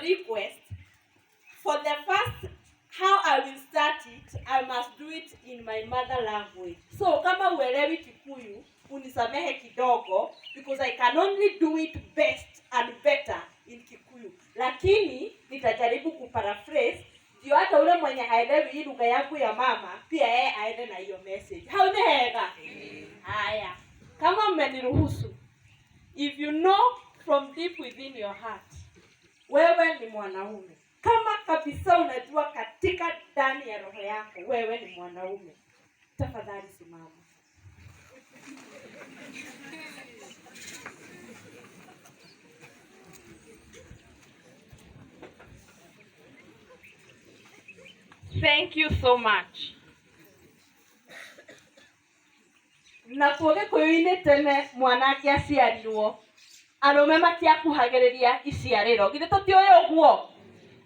request for the first how I will start it, I must do it in my mother language. So kama uelewi Kikuyu, unisamehe kidogo because I can only do it best and better in Kikuyu. Lakini nitajaribu kuparaphrase ndio hata ule mwenye haelewi hii lugha yangu ya mama pia yeye aende na hiyo message. Hau nĩ hega? Haya, kama mmeniruhusu, if you know from deep within your heart wewe ni mwanaume, kama kabisa unajua katika ndani ya roho yako wewe ni mwanaume, tafadhali simama. Thank you so much. Nakuo gĩkũyũ-inĩ tene mwanake aciarirwo arũme matiakuhagĩrĩria iciarĩro. Githĩ tũtiũĩ ũguo?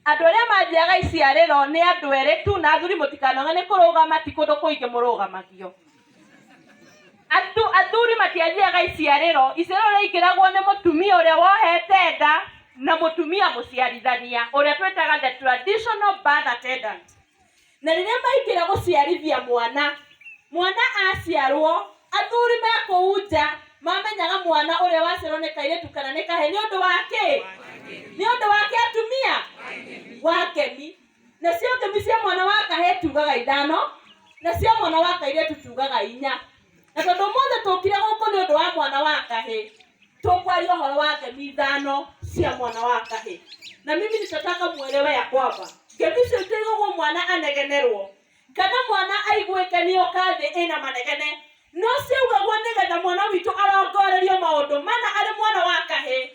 Andũ arĩa mathiaga iciarĩro nĩ andũ erĩ tu, na athuri mũtikanoge nĩ kũrũgama, ti kũndũ kũingĩ mũrũgamagio. Athuri matiathiaga iciarĩro. Iciarĩro rĩaingĩragwo nĩ mũtumia ũrĩa wohete nda na mũtumia mũciarithania ũrĩa twĩtaga the traditional birth attendant. Na rĩrĩa maingĩra gũciarithia mwana, mwana aciarwo, athuri me kũu nja mamenyaga mwana ũrĩa waciarwo nĩ kairĩtu kana nĩ kahĩĩ nĩ ũndũ wa kĩ? Nĩ ũndũ wa kĩ atumia? Wa ngemi. Nacio ngemi cia mwana wa kahĩĩ tugaga ithano, na cia mwana wa kairĩtu tugaga inya. Na tondũ ũmũthĩ tũkire gũkũ nĩ ũndũ wa mwana wa kahĩĩ, tũkwaria ũhoro wa ngemi ithano cia mwana wa kahĩĩ. Na mimi nitataka mwelewe ya kwamba ngemi icio itaigagwo mwana anegenerwo kana mwana aiguĩke nĩ oka thĩ ĩna manegene, no ciaugagwo nĩgetha mwana witũ arongorerio maũndũ mana arĩ mwana wa kahĩĩ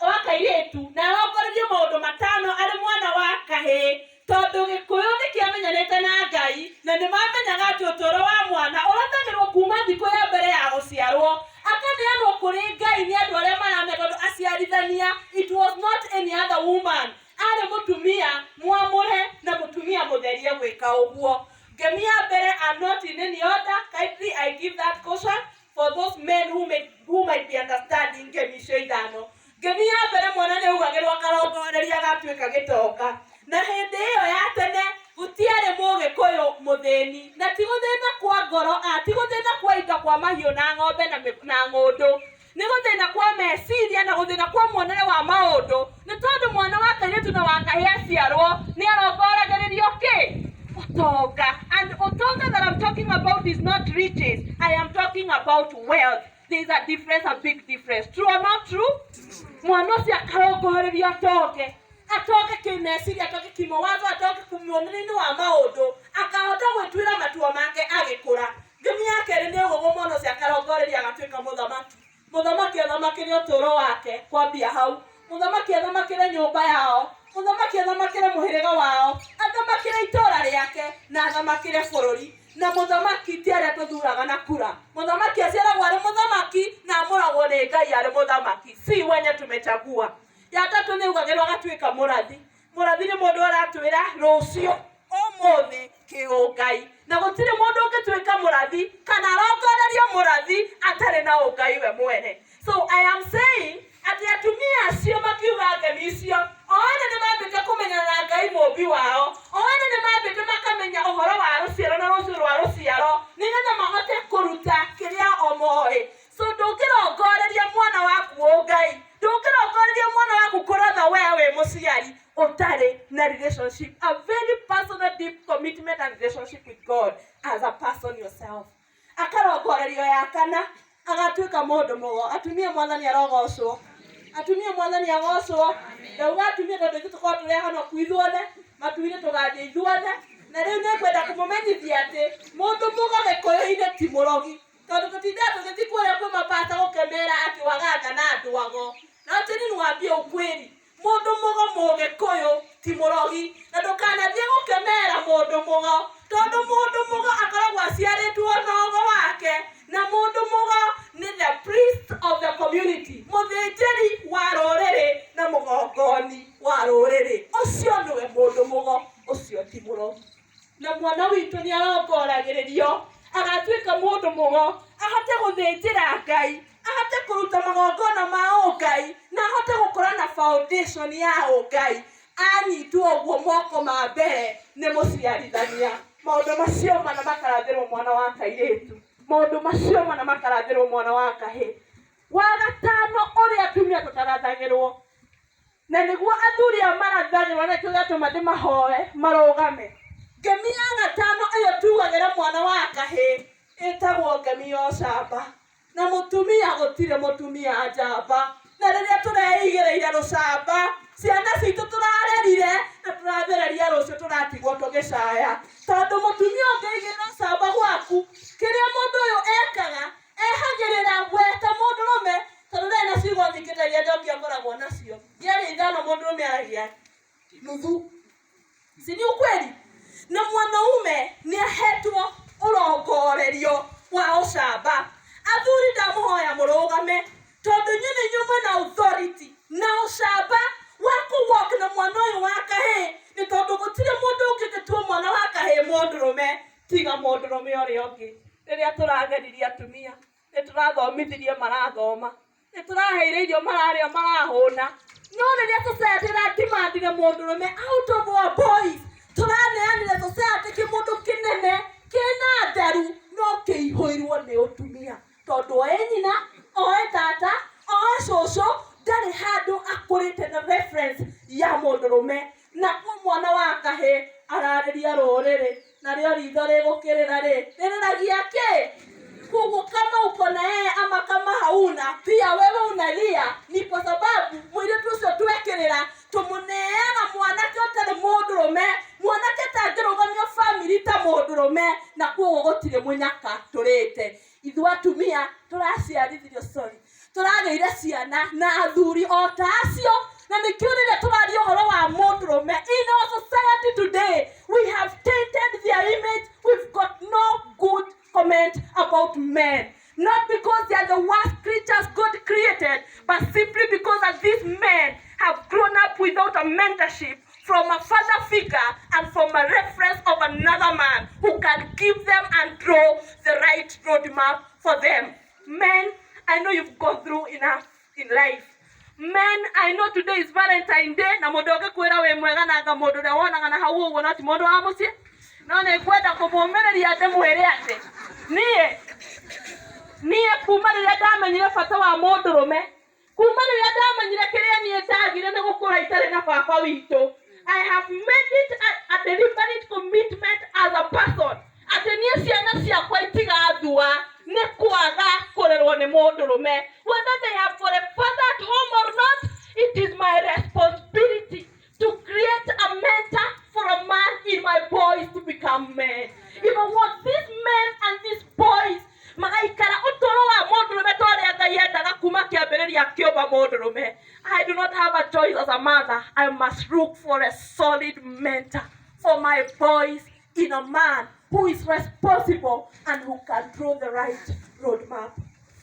wa kairĩtu, na arongorerio maũndũ matano arĩ mwana wa kahĩĩ, tondũ gĩkũyũ nĩ kĩamenyanĩte na Ngai na nĩ mamenyaga atĩ ũtũũro wa mwana ũrathagĩrwo kuma thikũ ya mbere ya gũciarwo, akaneanwo kũrĩ Ngai nĩ andũ arĩa maramenya, tondũ aciarithania it was not any other woman, arĩ mũtumia mwamũre na mũtumia mũtherie gwĩka ũguo. Ngemi ya mbere are not in any order. Kindly I give that caution for those men who might be understanding ngemi icio ithano. Ngemi ya mbere mwana nĩ augagĩrwo akarongoreria agatuĩka gĩtonga. Na hĩndĩ ĩyo ya tene gũtiarĩ mũgĩkũyũ mũthĩni, na ti gũthĩna kwa ngoro, ti gũthĩna kwa indo kwa mahiũ na ng'ombe na ng'ũndũ, nĩ gũthĩna kwa meciria na gũthĩna kwa muonere wa maũndũ, nĩ tondũ mwana wa kairĩtu na wa kahĩĩ aciarwo nĩ arongoragĩrĩrio kĩ? Ũtonga. And ũtonga that I'm talking about is not riches. I am talking about wealth. There is a difference, a big difference. True or not true? Mwana ũcio akarongorerio atonge, atonge kĩmeciria, atonge kĩmawazo, atonge muonere-inĩ wa maũndũ, akahota gwĩtuĩra matua make agĩkũra. Ngemi ya kerĩ nĩ ũguo mwana ũcio akarongoreria agatuĩka mũthamaki. Mũthamaki athamakĩre ũtũũro wake kwambia hau, mũthamaki athamakĩre nyũmba yao, mũthamaki athamakĩre mũhĩrĩga wao, athamakĩre itũũra rĩake na athamakĩre bũrũri. Na mũthamaki ti arĩa tũthuraga na kura. Mũthamaki aciaragwo arĩ mũthamaki na amũragwo nĩ Ngai arĩ mũthamaki, si wenye tumechagua. Ya tatũ nĩ augagĩrwo agatuĩka mũrathi. Mũrathi nĩ mũndũ aratwĩra rũciũ ũmũthĩ kĩũngai, na gũtirĩ mũndũ ũngĩtuĩka mũrathi kana arongorerio mũrathi atarĩ na ũngai we mwene. So I am saying atĩ atumia acio makiuga ngemi icio, o ene nĩ mambĩte kũmenyana na Ngai mũmbi wao, o ene nĩ mambĩte makamenya ũhoro wa rũciaro na rũciũ rwa rũciaro, nĩgetha mahote kũruta kĩrĩa o moĩ. So ndũngĩrongoreria mwana waku ũngai, ndũngĩrongoreria mwana waku kũratha we wĩ mũciari ũtarĩ na relationship, a very personal deep commitment and relationship with God as a person yourself. Akarongorerio ya kana agatuĩka mũndũ mũgo. Atumia mwathani arogocwo, atumia mwathani agocwo. Ndauga atumia tondũ ithuĩ tũkoragwo tũrĩ ahonoku ithuothe, matu-inĩ tũgathiĩ ithuothe. Na rĩu nĩ ngwenda kũmũmenyithia atĩ mũndũ mũgo gĩkũyũ-inĩ ti mũrogi, tondũ tũtindaga tũgĩthiĩ kũrĩa kwĩ mapasta gũkemera atĩ waganga na andũ ago. Na acha niwaambie ukweli, mũndũ mũgo mũgĩkũyũ ti mũrogi, na ndũkanathiĩ gũkemera mũndũ mũgo, tondũ mũndũ mũgo akoragwo aciarĩtwo na ũgo wake, na mũndũ mũgo nĩ the priest of the community, mũthĩnjĩri wa rũrĩrĩ na mũgongoni wa rũrĩrĩ. Ũcio nĩwe mũndũ mũgo, ũcio ti mũrogi. Na mwana witũ nĩ arongoragĩrĩrio agatuĩka mũndũ mũgo, ahote gũthĩnjĩra Ngai, ahote kũruta magongona ma ũngai, na ahote gũkũra na foundation ya ũngai. Anyitwo ũguo moko ma mbere nĩ mũciarithania. Maũndũ macio mana makarathĩrwo mwana wa kairĩtu, maũndũ macio mana makarathĩrwo mwana wa kahĩ. Wa gatano ũrĩa atumia tũtarathagĩrwo, na nĩguo athuri aya marathagĩrwo, na nĩkĩo gĩatũma ndĩmahoe marũgame. Ngemi ya gatano ĩyo tugagĩra mwana wa kahĩ ĩtagwo ngemi ya ũcamba. Na mũtumia gũtirĩ mũtumia njamba, na rĩrĩa tũreigĩrĩire rũcamba, ciana citũ tũrarerire na tũrathereria rũciũ tũratigwo tũgĩcaya, tondũ mũtumia ũngĩigĩrĩra ũcamba gwaku, kĩrĩa mũndũ ũyũ ekaga ehagĩrĩra we ta mũndũrũme, tondũ ndarĩ na ciugo nyingĩ ta iria njoki akoragwo nacio. Ngĩaria ithano, mũndũrũme aragia nuthu, si ni ukweli? Na mwanaume nĩ ahetwo ũrongorerio wa ũcamba. Athuri, ndamũhoya mũrũgame, tondũ inyuĩ nĩ inyuĩ mwĩna authority na ũcamba wa kũwalk na mwana ũyũ wa kahĩĩ, nĩ tondũ gũtirĩ mũndũ ũngĩgĩtua mwana wa kahĩĩ mũndũrũme tiga mũndũrũme ũrĩa ũngĩ. Rĩrĩa tũrageririe atumia, nĩ tũrathomithirie marathoma, nĩ tũraheire irio mararĩa marahũna, no rĩrĩa society ĩradimandire mũndũrũme out of our boys, tũraneanire society kĩmũndũ kĩnene kĩna nderu no kĩihũirwo nĩ ũtumia, tondũ oe nyina, oe tata, oe cũcũ, ndarĩ handũ akũrĩte na reference ya mũndũrũme. Na kuo mwana wa kahĩ ararĩria rũrĩrĩ, narĩo ritho rĩgũkĩrĩra rĩ rĩrĩragia kĩ? Koguo kama uko na yeye ama kama hauna, pia wewe unalia, ni kwa sababu mũirĩtu ũcio twekĩrĩra tũmũneaga mwanake ũtarĩ mũndũrũme, mwanake tangĩrũgamia family ta mũndũrũme, na koguo gũtirĩ mũnyaka tũrĩte. Ithuĩ atumia tũraciarithirio, sorry, tũragĩire ciana na athuri o ta acio, na nĩkĩo rĩrĩa tũraria ũhoro wa mũndũrũme in our society today, we have tainted their image. We've got no good comment about men, not because they are the worst creatures God created, but simply because that these men have grown up without a mentorship from a father figure and from a reference of another man who can give them and draw the right roadmap for them. Men, I know you've gone through enough in life. Men, I know today is Valentine Day, na mũndũ ũngĩkwĩra wĩ mwega nanga mũndũ ũrĩa wonaga na hau ũguo no ti mũndũ wa mũciĩ. No nĩ ngwenda kũmũmĩrĩria ndĩmwĩre atĩ niĩ kuma rĩrĩa ndamenyire bata wa mũndũrũme, kuma rĩrĩa ndamenyire kĩrĩa niĩ ndagire nĩ gũkũra itarĩ na baba witũ, I have made it a deliberate commitment as a person atĩ niĩ ciana ciakwa itigathua nĩ kwaga kũrerwo nĩ mũndũrũme. Whether they have got a father at home or not, it is my responsibility to create a mentor for a man in my boys to become men. If I want these men and these boys magaikara ũtũũro wa mũndũrũme ta ũrĩa Ngai endaga kuma kĩambĩrĩria kĩũmba mũndũrũme, I do not have a choice as a mother. I must look for a solid mentor for my boys in a man who is responsible and who can draw the right roadmap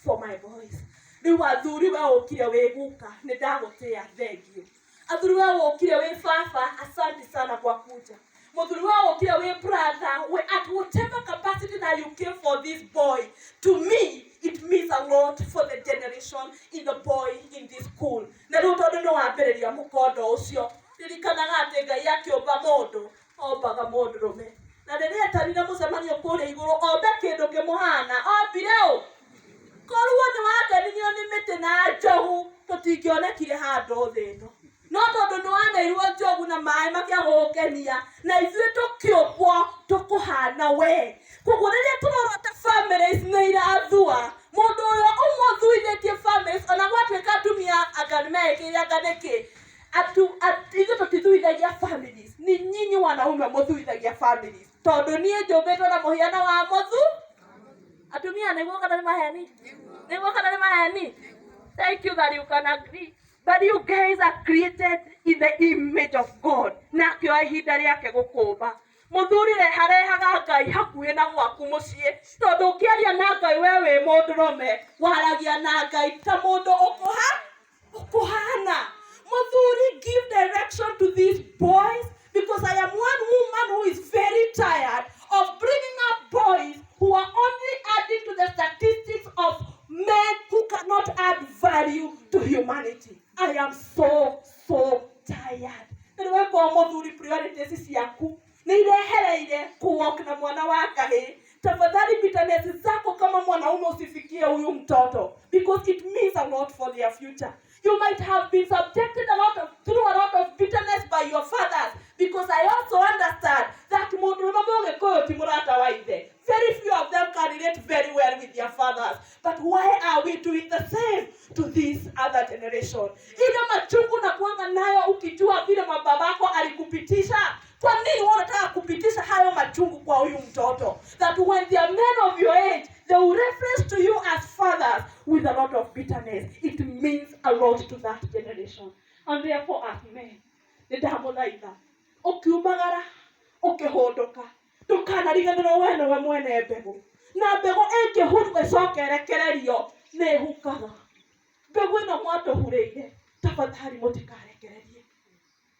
for my boys. Rĩu athuri, we ũkire wĩ guka, nĩ ndagũtĩa, thengiũ. Athuri, we ũkire wĩ baba, asante sana kwa kuja. Mũthuri, we ũkire wĩ brother, we at whatever capacity that you came for this boy, to me it means a lot for the generation in the boy in this school. Na rĩu tondũ nĩ wambĩrĩria mũkondo ũcio, ririkanaga atĩ Ngai akĩũmba mũndũ ombaga mũndũrũme, na rĩrĩa etanire mũcemanio kũrĩa igũrũ ombe kĩndũ kĩmũhana, ombire ũ? Korwo nĩ wakenirio nĩ mĩtĩ na njogu, tũtingĩonekire handũ thĩ ĩno, no tondũ nĩ waneirwo njogu na maĩ makĩagũgũkenia, na ithuĩ tũkĩũmbwo tũkũhana we. Koguo rĩrĩa tũrorota families nĩ irathua, mũndũ ũrĩa ũmũthuithĩtie families, ona gwatuĩka atumia anga nĩ meĩkĩire anga nĩkĩ, ithuĩ tũtithuithagia families, ni nyinyi wanaume mũthuithagia families, tondũ niĩ njũmbĩtwo na mũhiano wa mũthu atumia. Nĩguo kana nĩ maheni? Nĩguo kana nĩ maheni? Thank you that you can agree. But you guys are created in the image of God, na akĩoya ihinda rĩake gũkũmba. Mũthuri, reharehaga Ngai hakuhĩ na gwaku mũciĩ, tondũ ũngĩaria na Ngai we wĩ mũndũrũme, waragia na Ngai ta mũndũ ũkũha ũkũhana. Mũthuri, give direction to these boys, because I am one woman who is very tired of bringing up boys who are only adding to the statistics of men who cannot add value to humanity. I am so, so tired. Rĩu wekoo mũthuri, priorities ciaku nĩ irehereire kuwalk na mwana wa kahĩĩ. Tafadhali, bitterness zako kama mwanaume usifikie huyu mtoto, because it means a lot for their future. You might have been subjected a lot of, through a lot of bitterness by your fathers, because I also understand that mũndũrũme mũgĩkũyũ ti mũrata wa ithe. Very few of them can relate very well with their fathers. But why are we doing the same to this other generation? Ile machungu na kuanga nayo ukijua vile mababako alikupitisha, kwa nini wewe unataka kupitisha hayo machungu kwa huyu mtoto, that when they are men of your age, they will reference to you as fathers with a lot of bitterness? It means a lot to that generation. And therefore, as men, nĩ ndamũthaitha, ũkiumagara ũkĩhũndũka, ndũkanariganĩrwo we nĩwe mwene mbegũ, na mbegũ ĩngĩhurwo ĩcoke ĩrekererio nĩ ĩhukaga. Mbegũ ĩno mwatũhurĩire, tafadhali mũtikarekererie.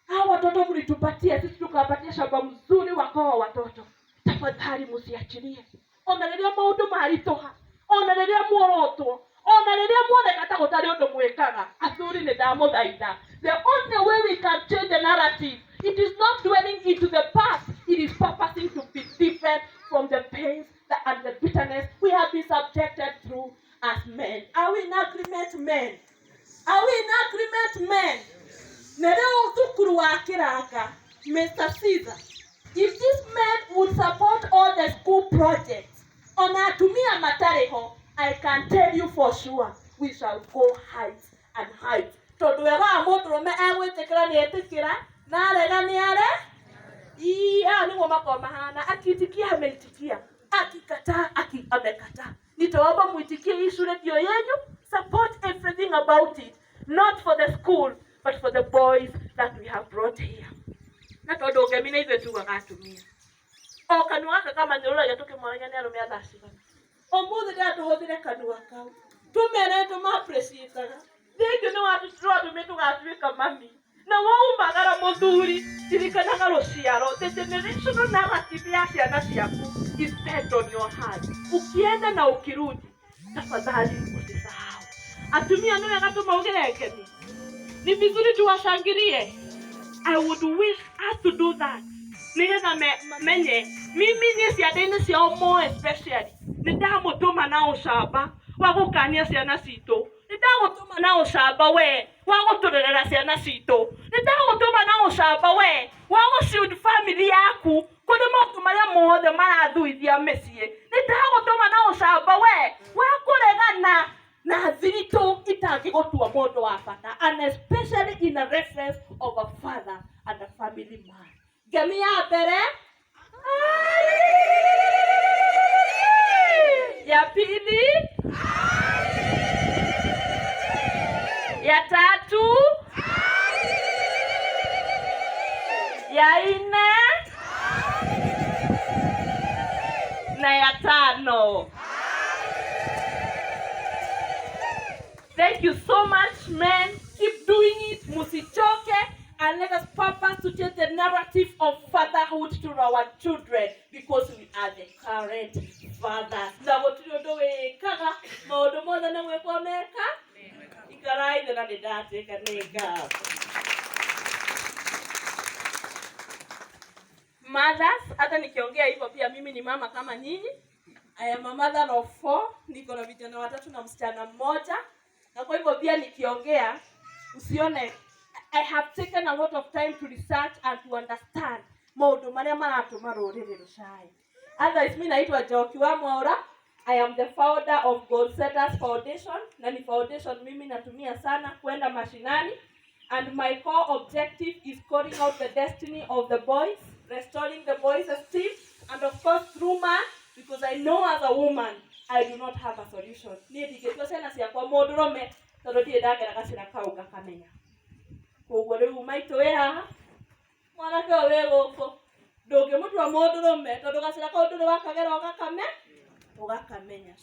Hawa watoto mlitupatia sisi, tukawapatia shamba mzuri wakawa watoto, tafadhali msiachilie. Ona rĩrĩa maũndũ maritũha, ona rĩrĩa muorotwo, ona rĩrĩa muoneka ta gũtarĩ ũndũ mwĩkaga, athuri, nĩ ndamũthaitha, the only way we can change the narrative, it is not dwelling into the past. It is purposing to be different from the pains and the bitterness we have been subjected through as men. Are we in agreement, men? Are we in agreement, men? Na rĩu thukuru wa kĩranga, Mr. Caesar, if this men would support all the school projects, ona atumia matarĩ ho, I can tell you for sure we shall go heights and heights, tondũ wega wa mũndũrũme egwĩtĩkĩra nĩ etĩkĩra, na arega nĩ are. Ii, aya nĩguo makorwo mahana, akiitikia ameitikia, akikataa amekataa. Nitaomba muitikie hii shule ndio yenyu. Support everything about it, not for the school, but for the boys that we have brought here. Na tondũ ngemi nĩ ithuĩ tugaga atumia, o kanua gaka kamanyũrũragia tũkĩmoragia nĩ arũme a thaa cigana. Ũmũthĩ ndĩra tũhũthĩre kanua kau tũmere tũma-appreciate-aga. Thengiũ nĩ watũmire tũgatuĩka mami. Na waumagara mũthuri, ririkanaga rũciaro, the generational narrative ya ciana ciaku is set on your heart. Ukienda na ukirudi, tafadhali usisahau. Atumia, nĩ wega tũmaugĩre ngemi, ni vizuri tuwashangilie. I would wish us to do that nigetha menye mimi niĩ cianda-inĩ ciao, more especially nĩ ndamũtũma na ũcamba wa gũkania ciana citũ, nĩ ndagũtũma na ũcamba we wa gũtũrerera ciana citũ, nĩ ndagũtũma na ũcamba we wa gũshield family yaku kũrĩ maũndũ marĩa mothe marathuithia mĩciĩ, nĩ ndagũtũma na ũcamba we wa kũregana na thiritũ itangĩgũtua mũndũ wa bata, and especially in a reference of a father and a family man. Ngemi ya mbere, ya pili, ya tatu, ya nne na ya tano. Thank you so much, men. Keep doing it. Musichoke. And let us purpose to change the narrative of fatherhood to our children, because we are the current fathers. Na gũtirĩ ũndũ wĩkaga, maũndũ mothe nĩ gwĩkwo meka. Ikarai thĩ na nĩ ndatuĩka nĩ ngatho. Mothers, hata nikiongea hivyo pia mimi ni mama kama nyinyi. I am a mother of four, niko na vijana watatu na msichana mmoja. Na kwa hivyo pia nikiongea usione. I have taken a lot of time to research and to understand maũndũ marĩa maratũma rũrĩrĩ rũcae. Otherwise, mi naitwa Njoki wa Mwaura. I am the founder of Goal Setters Foundation, na ni foundation mimi natumia sana kwenda mashinani, and my core objective is calling out the destiny of the boys, restoring the boys' esteem, and of course through man, because I know as a woman I do not have a solution. Niĩ ndingĩtua ciana ciakwa mũndũrũme tondũ ndirĩ ndagera gacĩra kau ngakamenya. Koguo rĩu maitũ wĩ haha, mwanake ũyũ wĩ gũkũ, ndũngĩmũtua mũndũrũme tondũ gacĩra kau ndũrĩ wakagera ũgakamenya.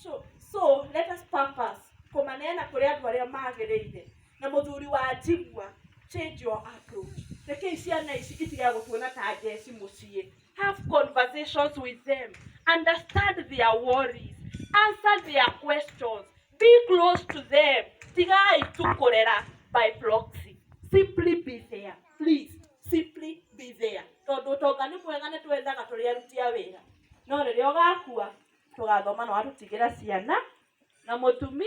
So let us purpose kũmaneana kũrĩ andũ arĩa magĩrĩire. Na mũthuri wa njigua, change your approach. Rekei ciana ici itige gũtuona ta njeci mũciĩ. Have conversations with them, understand their worries, answer their questions, be close to them. Tigai tu kũrera by proxy. Simply be there, please. Simply. Ũtonga nĩ mwega, nĩ twethaga tũrĩ aruti a wĩra, no rĩrĩa ũgakua tũgathoma na watũtigĩra ciana na mũtumi.